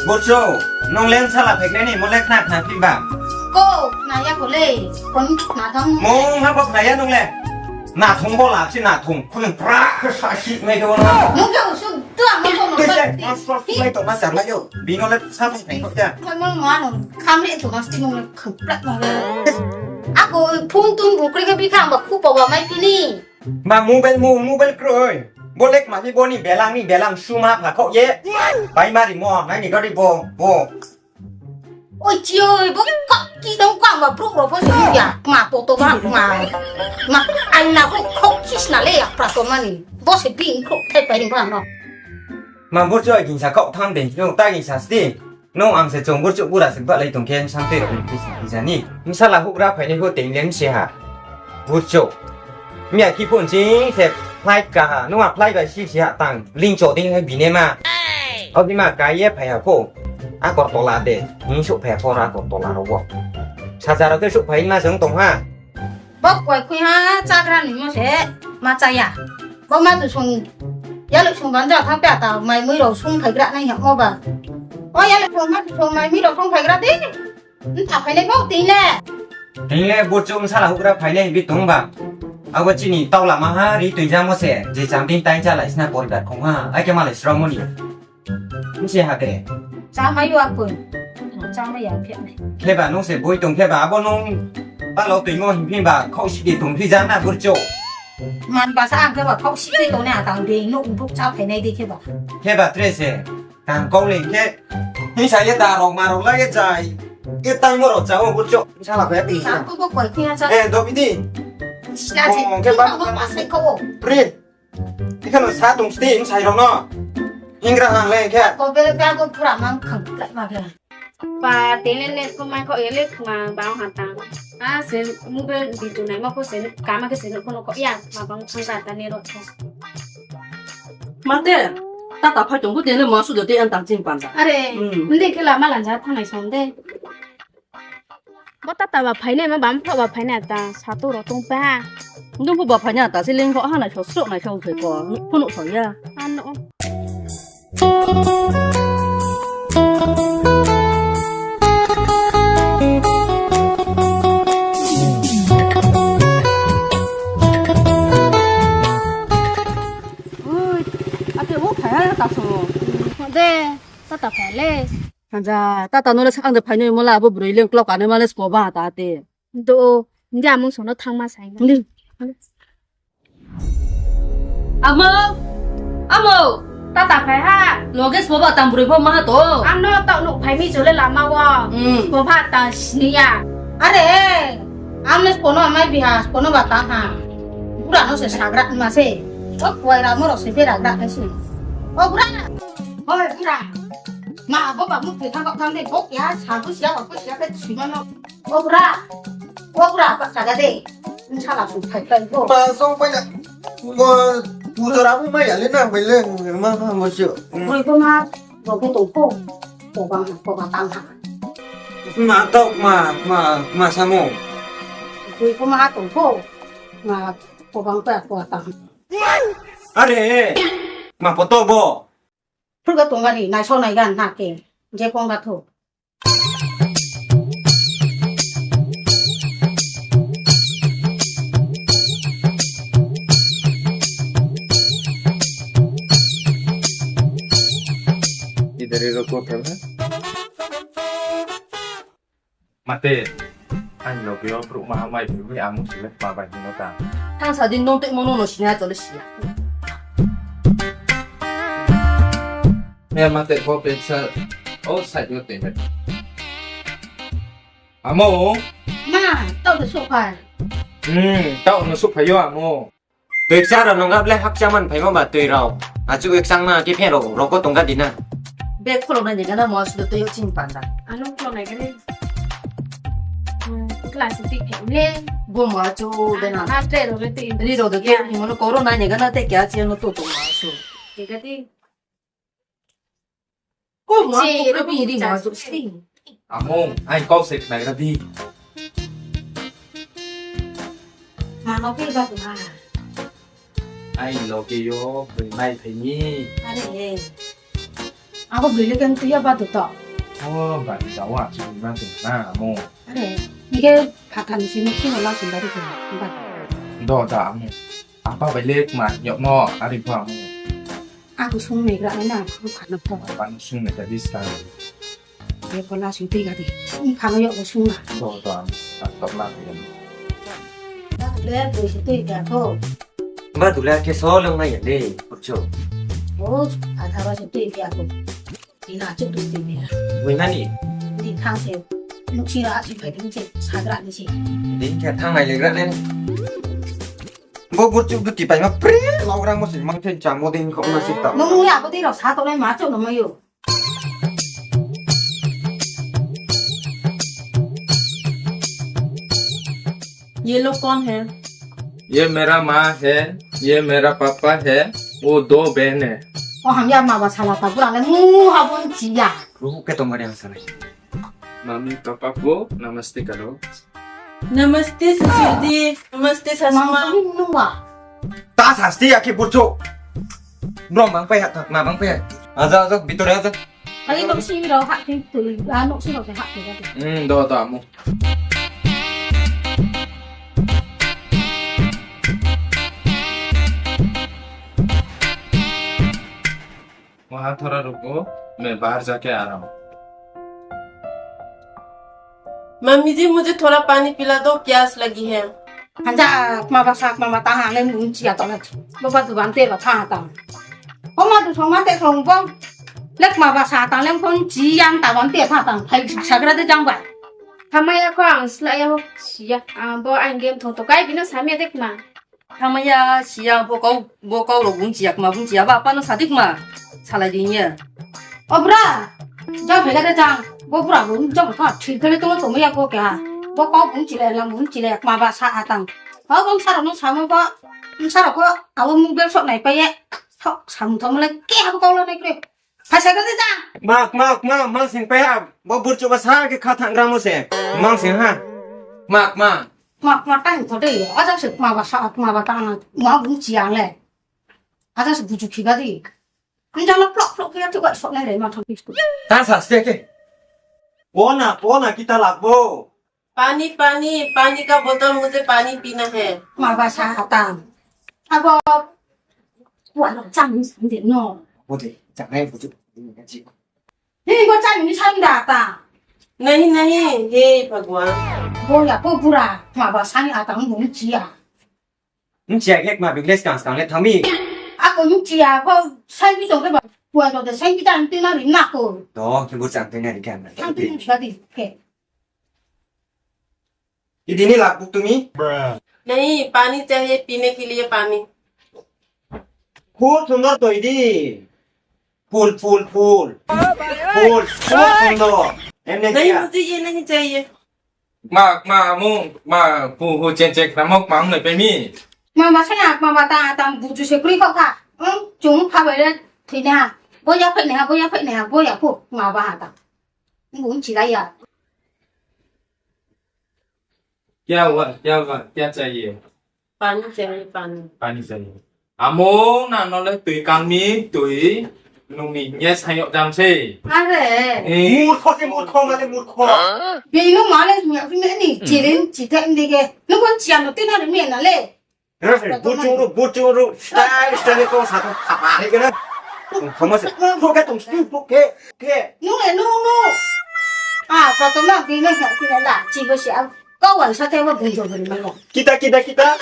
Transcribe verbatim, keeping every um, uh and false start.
Burchou, nung le bsala phaikhna ni mo le khna khna phi ba? Ko, khna ya ko le. Kon khna thang. Mung ha bo khna ya nung le. Na thung bo la si na thung. Khun pra khe sa si mai do na. Nung khe usu tu ang mo no. Khe se, ma so si mai to ma sa mai yo. Bino le sa mai nai ko ya. Mo mo ano kham le to na si nung le kham plat ma le. Ako phone tun bu kri khe bi kham ba khu pa ba mai phi ni. Ma mobile mu, mobile kroi. Bo lek ma ni bo ni belang ni belang suma pha khok ye. Pai ma ri mo, nai ni gari bo, bo. Oi chi oi, bo kok ki dong kang ba brouh rao pho se ya. Ma poto ba, ma. Ma, ai na ko khok chis na le ya pra to ma ni. Bo se bing khok thai pai ri ba no. Ma burchou ai gingsa khok tham de, yo ta gingsa sti. Nung ang se chung burchou bura se bahlai tong khe, bsang tei rao ni pisa pisa ni. Bsala houhgra phainai pho tei le bse ha. Burchou. Miya khi phone ching se flight ka ha. Nung a flight bai si si ha tang. Ling cho ding hai bine ma. Abo bima ka ye phai ha pho. Agartala de. Hing souhphai ha pho Agartala rao wo. Saja rao khe souhphai ma jeng tong ha. Bo koi khui ha, chagra ni mo se, ma cha ya. Bo ma tu sung, yaloi sung ban ja thang pya ta, mai mui rao sung phaigra nai ha mo ba. O yaloi sung ma tu sung mai mui rao sung phaigra di. Nta phainai bo tei le. Tei le burchou bsala houhgra phainai bi tong ba. Abo chini tau lama ha ri tui jamo se, je chang tin tai chalai sna poribar khong ha, ai khe malai srao mo ni. Bse ha de. Cha mai yo akoi. Cha mai ya khe nai. Khe ba nung se boi tong khe ba abo nung palo tuimo hing phi ba khausi de tong phi ja na burchou. Man ba sa ang khe ba khausi de tong nai atang de no buk cha phainai de khe ba. Khe ba tre se. Kang kau le khe. Hing sa ye da rao ma rao la ye chai. Ye tai mo rao cha o burchou. Bsala khe ti. Sa ko bo koi khui ha cha. Eh, do bi di. Sla se. Khe ba ma sai ko. Pri. Ikhano sa tong sti, bsai rao no. Hingra ang le khe. Ko bele bag o pura mang khang klai ma khe. Pa tele le ko mai ko ele ma bang ha ta. A se mobile di tu nai ma ko se kama khe se no ko no ko ya ma bang khang ra ta ne ro ko. Ma te, tata phai tong ko te le ma su do te an tang ching pan ta. Are, hmm. Nde khe lama lanja thang nai song de. Bo tata ba phainai ma bam pho ba phainai ta sato ro tong pa. Nung pho ba phainai ta se leng kho ha nai so sro nai so se ko. Pho nuh so ya. Ano. Oi, ate bo phai ha ta so. De, tata phai le. Haja, tata no le sakang de phainai mo la, abo broi le klok ane ma le spo ba ta te. Do, nja amung song no thang ma sai. Amo, amo, tata phai ha. Loge spo ba tam broi bo ma ha to. Ano tau nuk phai mi chole lama wo. Hmm. Spo ba ta sini ya. Are, ano spo no amai biha, spo no ba ta ha. Bura no se sagra ma se. O kuai ra mo ro se bera gra se. O bura. Oi, bura. Ma, bo ba muk tui thang kok thang de, bo ya, sa bo sia, ba bo sia, khe sima no. O bura. O bura, pa chaga de. Nsala su phai phai bo. Pa song pai na. Bo, bu jora bu mai ya le na, bai le, ma, ma, bo sio. Bui bo ma, bo ke tong po. Ko bang, ko bang tang ha. Ma tau, ma, ma, ma samo. Bui bo ma tong po. Ma, ko bang pa, ko tang. Are, ma poto bo. Phurga tongari, nai so nai gan na ke, je kong ga tho. Idhar hi rukho thar na. Mate, aini loge yo brouh maha mai phai mi, amo se le ma bai hingmo ta. Thang sa di nung tei mo nung no sini ha chole siya. Ne mate bo peksa, o side yo tei me. Amo. Ma, tau de souhphai. Hmm, tau no souhphai yo amo. Tui kchang rao nung ga ble hakchang man phaimo ba tui rao. Achu ekchang na khe phen rao rao ko tong ga di na. Bag kholo nai ni gana mo asuh de tui yo ching panda. Ano kholo nai gani. Hmm, class ti phe le. Bo mo achu de na. Na tre rao le ti. Ri rao de ke ni mo no koro nai ni gana te kya chi no to to mo asuh. Ke ga ti. Ko mo ko re bi ri mo asuh si. Amo, ai kau se nai ga di. Ma no phi ba tu ha. Ai loge yo, bui mai phai ni. Are. Abo bri le khe tui ya ba to to. O, bari da wa, chini ma tong na, amo. Are, ni khe phathar ni simi chini la sing bari khe, ba. Do da, amo. Apa bai le ma yok no, ari pho amo. Ako sung nai gra na, ko pha no pho. Apa no sung nai ta dis ka. Ye ko la sing tui ga di. Ni pha no yok ko sung na. Do, do, amo. Tak tok la ke. Ba du le, bui sing tui ga ko. Ba du le, ke so long na ya le, ko cho. O, ada ba sing tui ga ko. Ina chuk tu ti ni. Bui nani? Di thang se. Nuk si ra si pai ding se. Sagra ni se. Di khe thang nai le gra ne. Bo burchuk duti pai ma pre. Lau gra mo se mang chen cha mo ding kho na si ta. Nung ya bo di rao sa to nai ma chuk no ma yo. ये लोग कौन है? ये मेरा माँ है, ये मेरा पापा है, वो दो बहन है। O hamya ma ba sala ta bura le mu ha bon chi ya. Ruh ke tong mari ang sanai. Mummy papa को नमस्ते करो। नमस्ते ससुर जी, नमस्ते सासू माँ। Mang ni nung ba. Ta sasti ya ke burchuk. Bro, mang pai ha ta, ma mang pai ha. Aja, aja, bitore aja. Ai, nok sing rao hah khe tui, a, nok sing rao khe hah khe ba. Hmm, do, do, amo. वहाँ थोड़ा रुको, मैं बाहर जाके आ रहा हूँ। मम्मी जी, मुझे थोड़ा पानी पिला दो, प्यास लगी है। Hanja, kma ba sa, kma ba ta ha, le mung chi ya tong le. Bo ba duban te ba tha tang. O ma du song ma te song bo. Le kma ba sa tang le phone chi yang ta ban te tha tang. Phai sagra de jang ba. Thamaya ko ang sla ya bo si ya. Ang bo ang game thong to kai bino samya de kma. Thamaya si ya bo kau, bo kau rao bung chi ya kma bung chi ya ba apa no sa di kma. Salai di ye. O bra, jang phai ga de jang. Bo bra bo jang kha thir khe le tong tong ya bo khe ha. Bo kau bung chi le lang bung chi le kma ba sa ha tang. O bung sa rao no sa mo bo. Bung sa rao ko abo mobile sok nai pai ye. Sok samung thom le ke ha bo kau la nai kre. Phai sa khe de jang. Mak, mak, mak, mang sing pai ha. Bo burchuk ba sa khe kha thang gra mo se. Mang sing ha. Mak, mak. Mak, mak, tang tho de. Aja se kma ba sa, kma ba tang na. Ma bung chi ya le. Aja se buju phi ga di. Ang jang no plok plok khe ya tu ga sok nai re ma thang pis tu. Ta sa se ke. Pona, pona, kita lak bo. पानी, पानी, पानी का बोतल, मुझे पानी पीना है। Ma ba sa ha tang. Abo. Wa no chang ni sang de no. Bo de, chang nai bo de. Ni bo chang ni sang da ta. नहीं, नहीं, हे भगवान। Bo ya ko bura, ma ba sa ni atang bung chi ya. Bung chi ya khe kma business kang skang le thami. Ako bung chi ya ko sai bi tong khe ba. Wa no de sai bi tang ti na ri na ko. To, khe bo chang ti na ri kan. Tang ti na ri ka di. Ke. Idi ni lak buk tumi? नहीं, पानी चाहिए, पीने के लिए पानी। Phul sundor to idi. Phul, phul, phul. Phul, phul sundor. Emne नहीं, kya? मुझे ये नहीं चाहिए। Ma, ma, mu, ma, pu, hu, chen, chen, kna mok, ma, mu, nai, pe, mi. Ma, ma, sa, ma, ma, ta, ta, buju se, kri, kho, kha. Hm, chung, kha, bai, le, thoi, na. Bo, ya, phai, na, bo, ya, phai, na, bo, ya, phu, ma, ba, ha, ta. Bung chi la ya. क्या हुआ, क्या हुआ, क्या चाहिए? पानी चाहिए, पानी। पानी चाहिए। Amo, nang no le tui kang mi, tui nung ni nye sayok jam se. Are. Eh. Murkho se murkho, male murkho. Bini ma le mia ni chirin chithe ndi ke. Nung kon chia no tina ni mi na le. Burchung ru, burchung ru, style, style ko sa ko khama he kena. Khama se, buk ke tong si, buk ke, ke. Nung le, nung, nung. Ah, pa to na, bi na, na, ki na, la, chi bo si, ah, kau wan sa te wa bung jo beri ma lo. Kita, kita, kita.